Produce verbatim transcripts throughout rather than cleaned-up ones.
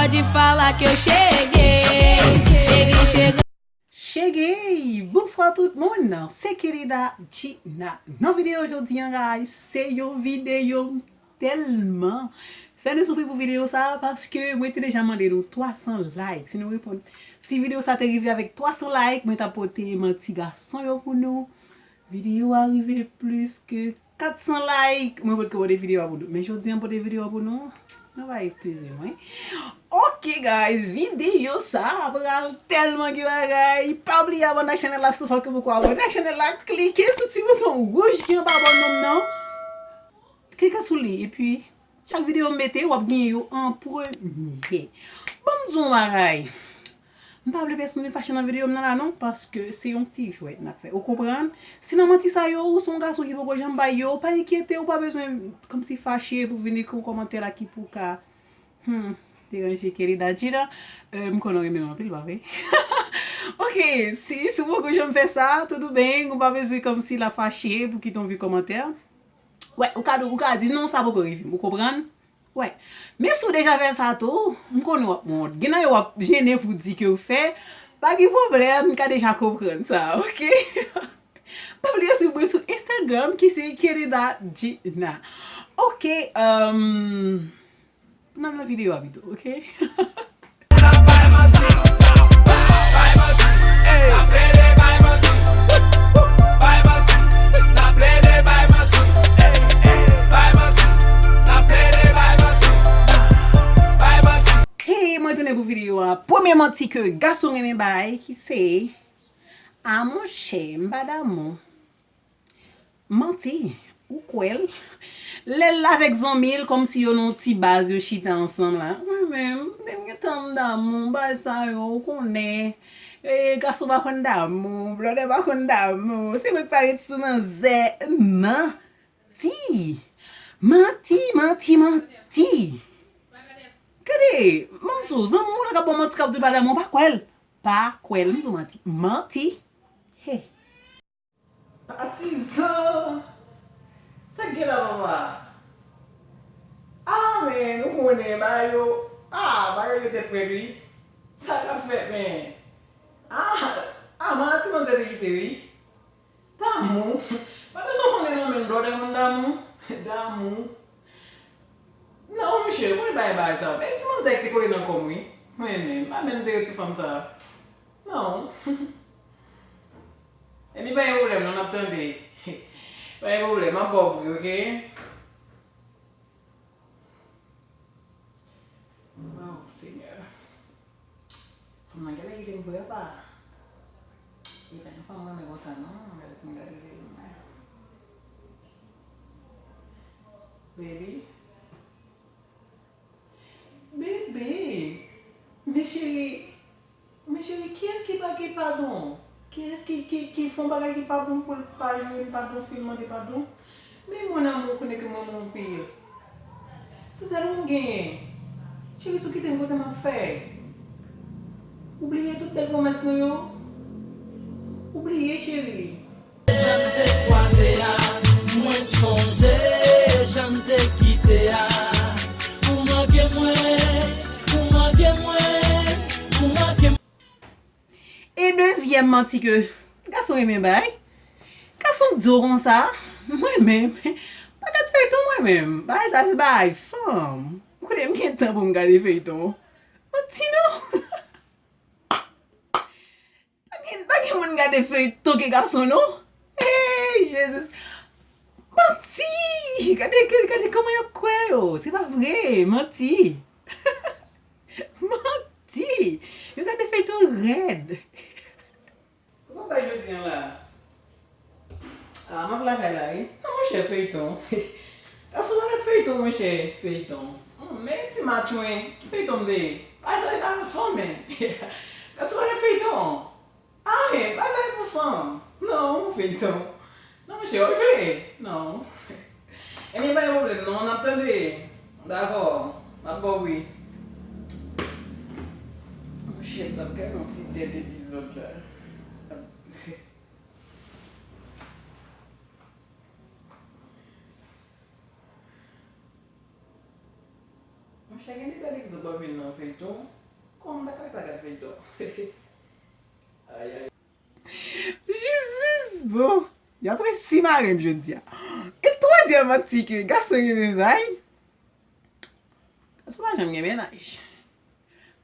Pode falar que eu cheguei, cheguei chegando. Cheguei! Bonswa tout moun! Se Querida Gina. Nan videyo jodi an, guys, se yon videyo m tèlman fè nou soufri pou videyo sa a, paske mwen te deja mande nou twa san like. Si nou reponn, si videyo sa te rive avèk twa san like, mwen t ap pote manti gason yo pou nou. Videyo a rive plis ke kat san like, mwen potko pote videyo a pou nou. Men jodi an, m pote videyo a pou nou. Nou va eskize mwen. Ok, guys, videyo sa a pral tèlman gen bagay. Pa bliye abòne ak chanèl la si w poko abòne ak chanèl la. Klike sou ti bouton wouj ki anba bò non m nan. Klike sou li, epi chak videyo m mete, w ap genyen yo an premye. Ban m di w yon bagay. M pa vle pèsonn vin fache nan videyo m nan la non, paske se yon ti jwèt n ap fè. Ou konprann? Si nan manti sa yo, ou se yon gason ki poko janm bay yo, pa enkyete w, pa bezwen kòmsi fache pou vin ekri yon kòmantè la ki pou ka, hmm, deranje Querida Gina. Euh, m konnen w renmen m anpil, pa vre? Ok, si, si w poko janm fè sa, tout ou byen, ou pa bezwen kòmsi la fache pou kite yon vye kòmantè. Wè, ou ka, ou ka di non, sa poko rive m, ou konprann? Wè. Men si w deja fè sa tou, m konnen w ap wont. Gen nan yo w ap jennen pou di ke w fè. Pa gen pwoblèm, m ka deja konprann sa, ok? Pa bliye swiv mwen sou Instagram ki se Querida Gina. Ok, um, n al nan videyo a pito, ok? Hey, mwen tounen pou videyo a. Premye manti ke gason renmen bay, ki se a monchè, m pa damou. Manti, ou kwè l? Lè l avèk zanmi l, kòmsi yo nan yon ti baz, yo chita ansanm la. Mwen menm, m te gentan m damou, bagay sa yo, ou konnen. E, gason pa konn damou, blòdè pa konn damou. Se mwen k pa ret sou manzè. Manti! Manti, manti, manti! Gade, ban m di w, zanmi w la k ap ba w manti, k ap di w pa damou, pa kwè l. Pa kwè l, m di w manti. Manti! He! Patizan! Sa k gen la, papa? Ah, men, nou konnen, bagay yo, ah, bagay yo tèt frèt, wi. Sa k ap fèt, men? Ah, ah, manti manzè te kite, wi. Damou? Patizan konnen nan men blòdè konn damou. Damou. Non, monchè, ou konnen bagay bagay sa. Men ti manzè ki te kole nan kò m, wi. Mwen menm, pa menm te ret sou fanm sa. Non. Epi pa gen pwoblèm, non, n ap tande. Pa gen pwoblèm, m ap ba w bri, oke? Waw, Senyè. Fanm nan genlè kite m vre apa. Li pa yon fanm mwen renmen konsa, non. Gade si m ka kite l mwen. Baby. Bebe! Men cheri, men cheri, kiyès ki pa gen padon? Kiyès ki, ki, ki fè yon bagay ki pa bon pou l pa jwenn padon si l mande padon? Men mon amour, ou konnen ke mwen, mwen anpil. Se sèl ou m genyen. Cheri, si w kite m, kote m ap fè? Ou bliye tout bèl pwomès nou yo? Ou bliye, cheri? Jan n te kwaze a, mwen sonje jan n te kite a. Ou manke mwen, ou manke mwen, ou manke mwen. E dezyèm manti ke gason renmen bay. Gason di w konsa, mwen menm, pa gad feyton mwen menm. Bagay sa se bagay fanm. Ou konnen m gen tan pou m gade feyton. Manti non. Pa gen, pa gen moun gade feyton ke gason non. Hey, Jezi. Manti! Gade, gade, gade kòman y ap kwè yo. Se pa vre, manti. Manti! Yo gade feyton rèd. Ou konn bagay jodi an la? Ah, m ap lakay la, wi. Non, monchè, feyton. Gason pa gad feyton, monchè, feyton. Hum, men ti match, wen. Ki feyton m te ye? Bagay sa, se pa pou fanm, men. Gason pa gad feyton. Ah, men, bagay sa, se pou fanm. Non, feyton. Non, monchè, w ap jwe? Non. Ebyen, pa gen pwoblèm, non, n ap tande. Dakò. M ap ba w wi. Monchè, m t ap gade yon ti tèt epizòd la. Monchè, Gen de bèl egzanp ap vin nan feyton. Kòman m ta ka pa gad feyton? Ayayay. Jezi, bon. Y ap resi mare m jodi a. E twazyèm manti ke gason renmen bay. Gason pa janm gen mennaj.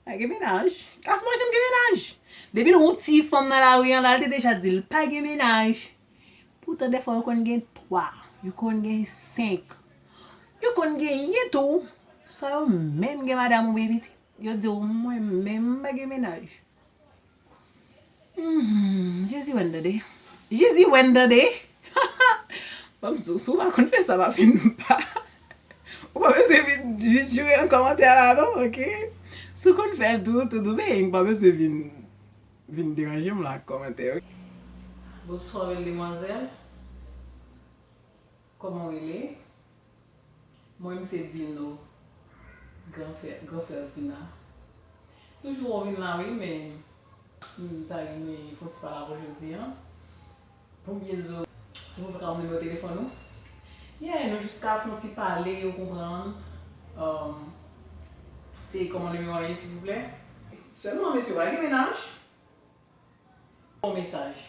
Pa gen mennaj. Gason pa janm gen mennaj. Depi l wè yon ti fanm nan lari an la, l te deja di l pa gen mennaj. Poutan, dèfwa, yo konn gen twa, yo konn gen senk, yo konn genyen tou. Sa yo menm gen madanm oubyen pitit, yo di w, mwen menm, m pa gen mennaj. Hmm, Jezi wè n tande. Jezi wè n tande. Ban m di w, si w pa konn fè sa, pa fin pa. Ou pa bezwen vin, vin joure nan kòmantè la, non, oke? Si w konn fè l tou, tout byen, ou pa bezwen vin, vin deranje m la ak kòmantè, oke? Bonswa, bèl demwazèl. Kòman w rele? Mwen, m se Dino, gran frè, gran frè Dina. Toujou w vin la, wi, men m ta renmen fè yon ti pale avè w jodi a. Premye zo, silvouplè, ka ban m nimewo telefòn ou? Yeah, nou jis ka fè yon ti pale, ou konprann. Um, se kòman nimewo a ye, silvouplè? Sèlman, mesye, w pa gen mennaj? Bon mesaj.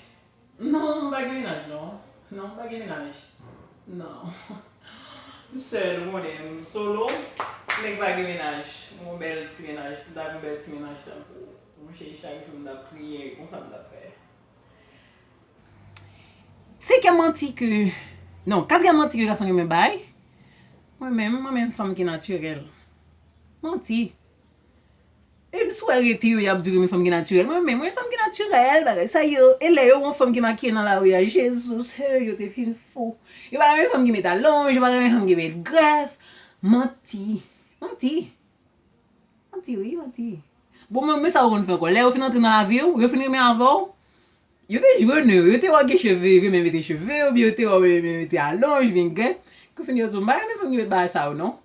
Non, m pa gen mennaj, non. Non, m pa gen mennaj. Non. M sèl, ou konnen, m solo. Nèg pa gen mennaj. M gon bèl ti mennaj. M ta gon bèl ti mennaj tankou ou. Monchè, chak jou m t ap kriye, konsa m t ap fè. Senkyèm manti ke, non, katriyèm manti ke gason renmen bay. Mwen menm, mwen menm fanm ki natirèl. Manti. E si w wè rete yo, y ap di w renmen fanm ki natirèl. Mwen menm, mwen fanm ki natirèl, bagay sa yo. E lè yo wè yon fanm ki makiye nan lari a, Jezi, he, yo te fin fou. Yo pa renmen fanm ki met alonj, yo pa renmen fanm ki met grèf. Manti. Manti. Manti, wi, manti. Bon, men, men sa yo konn fè ankò. Lè yo fin antre nan lavi w, yo fin renmen avè w, yo te jwenn ou, yo te wè w gen cheve, yo renmen mete cheve, oubyen yo te wè w renmen mete alonj, oubyen grèf. Kou fini yo di w, m pa renmen fanm ki met bagay sa yo, non.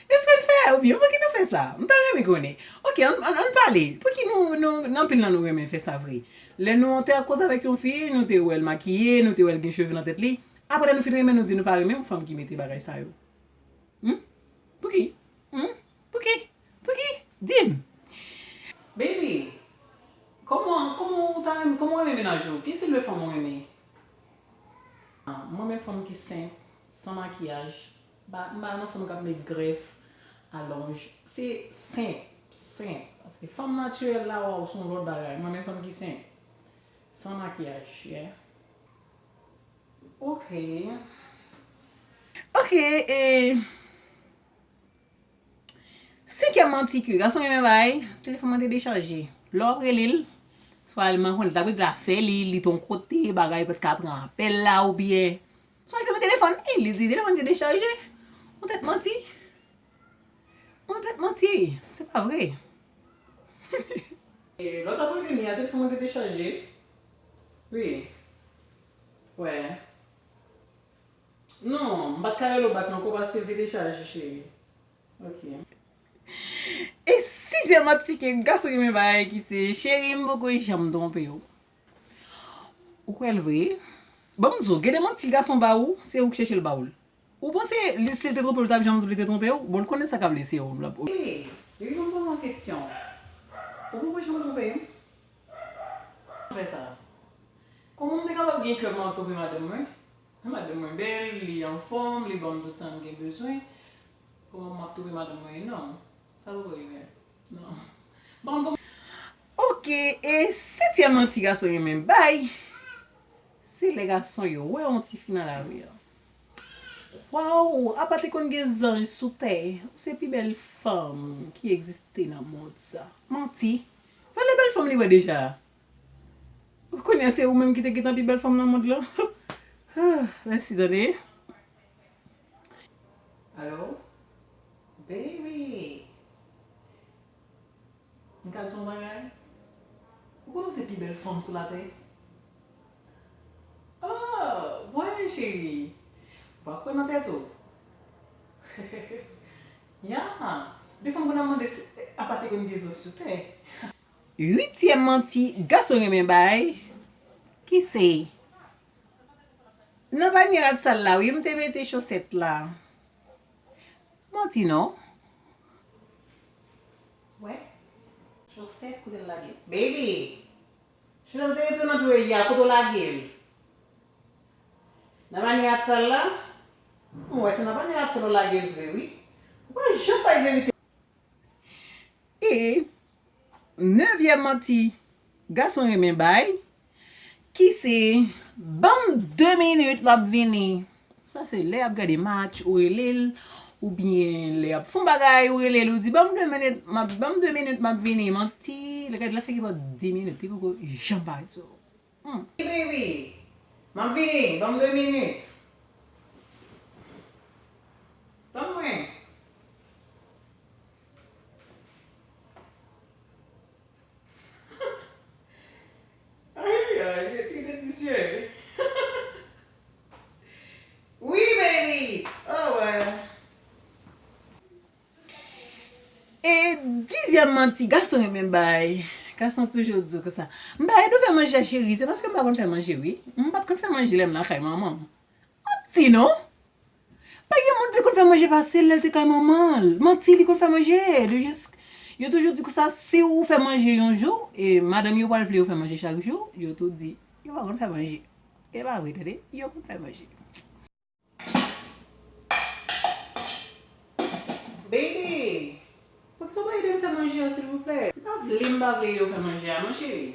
Èske n fè? Oubyen, pou ki nou fè sa? M ta renmen konnen. Oke, ann, ann, ann pale. Pou ki nou, nou, nan anpil nan nou renmen fè sa vre? Lè nou te ap koze avèk yon fi, nou te wè l makiye, nou te wè l gen cheve nan tèt li. Apre, lè nou fin renmen, nou di nou pa renmen yon fanm ki mete bagay sa yo. Hmm? Pouki? Hmm? Pouki? Pouki? Di m. Baby, kòman, kòman ou ta renmen, kòman w renmen mennaj ou? Ki stil de fanm ou renmen? Ah, mwen renmen fanm ki senp, san makiyaj. M pa, m pa nan fanm k ap met grèf, alonj. Se senp, senp. Paske fanm natirèl la, waw, se yon lòt bagay. Mwen renmen fanm ki senp. San makiyaj, yeah. Ok. Ok, e senkyèm manti ke gason renmen bay, telefòn mwen te dechaje. Lè w ap rele l, swa l manke, l t ap rete afè li, li t yon kote, bagay, pa t ka pran apèl la, oubyen swa l fèmen telefòn li, li di telefòn te dechaje. Yon tèt manti. Yon tèt manti. Se pa vre. E lè w t ap rele m yè, telefòn mwen te dechaje. Wi. Wè. Non, m pa t ka rele w bak ankò paske l te dechaje, cheri. Ok. E sizyèm manti ke gason renmen bay ki se, cheri, m poko janm twonpe w. Ou kwè l vre? Ban m di w, gen de manti gason ba ou, se ou k chèche l ba ou l. Ou panse li, si l te twonpe w, li t ap janm di w li te twonpe w? Bon, l konnen sa k ap lese w. Hey, depi m poze w yon kesyon, ou poko janm twonpe m? Fè sa. Kòman m te kapab gen kè m ap twonpe madanm mwen? Madanm mwen bèl, li anfòm, li ban m tout sa m gen bezwen. Kòman m ap twonpe madanm mwen? Non. Sa poko rive. Non. Ban m Ok, e setyèm manti gason renmen bay, se lè gason yo wè yon tifi nan lari a. Waw, apa te konn gen zanj sou tè, ou se pi bèl fanm ki egziste nan mond sa. Manti. Valè bèl fanm li wè deja. Kounye a se ou menm ki te gentan pi bèl fanm nan mond lan. Ah, mèsi, tande. Alo? Baby! M ka di w yon bagay? Ou konnen w se pi bèl fanm sou latè? Oh, mwen, cheri! Ou pa kwè nan tèt ou? Ya! De fanm konn ap mande si, apa te konn gen zanj sou tè. Uityèm manti gason renmen bay, ki se, nan panye rad sal la, wi, m te mete chosèt la. Manti non. Wè. Joseph, kote l lage? Baby! Joseph te rete nan dwe ya, kote w lage l? Nan panye atsal la? Mwen wè se nan panye atsal w lage l vre wi. Ou pa janm bay verite. E nevyèm manti gason renmen bay, ki se, ban m de minit, m ap vini. Sa se lè y ap gade match, ou rele l, oubyen lè y ap fè yon bagay, ou rele l, ou di, ban m de minit, m ap, ban m de minit, m ap vini. Manti, lè gade, lè fè ki ba w de minit, li poko janm parèt sou ou. Hmm. Baby, m ap vini, ban m de minit. Tann mwen. Ay, ay, ay, ti tèt misye. Wi, baby. Oh, well. E dizyèm manti gason renmen bay. Gason toujou di w konsa. M pa ede w fè manje a, cheri. Se paske m pa konn fè manje, wi. M pa t konn fè manje lè m lakay manman m. Manti non. Pa gen moun ki konn fè manje pase l lè l te kay manman l. Manti, li konn fè manje. Li jis, yo toujou di konsa, si w fè manje yon jou, e madanm yo pral vle yo fè manje chak jou, yo tou di, yo pa konn fè manje. E pa vre, tande? Yo konn fè manje. Baby, poukisa w pa ede m fè manje a, silvouplè? Se pa vle m pa vle ede w fè manje a, non, cheri.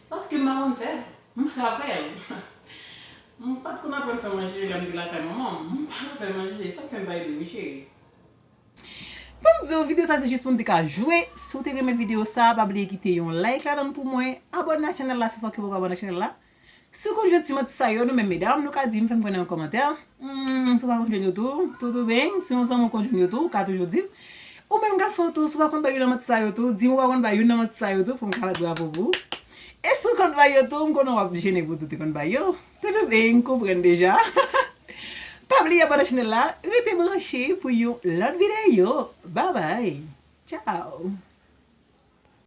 Paske m pa konn fè l. M pa ka fè l. M pa t konn aprann fè manje lè m te lakay manman m. M pa ka fè manje. Sa k fè m pa ede w, wi, cheri. Ban m di w, videyo sa se jis pou m te ka jwe. Si w te renmen videyo sa, pa bliye kite yon like ladan l pou mwen. Abòne a chanèl la si w poko abòne a chanèl la. Si w konn jwenn ti manti sa yo, nou menm medam, nou ka di m, fè m konnen nan kòmantè. Hmm, si w pa konn jwenn yo tou, tou tou ben, si yon zanmi w konn jwenn yo tou, ou ka toujou di m. Ou menm gason tou, si w pa konn bay youn nan manti sa yo tou, di m ou pa konn bay youn nan manti sa yo tou, pou m ka bat bravo pou ou. E si w konn bay yo tou, m konnen w ap jennen pou di w te konn bay yo. Tou tou ben, m konprann deja. Pa bliye abòne a chanèl la, rete branche pou yon lòt videyo. Babay. Tchao.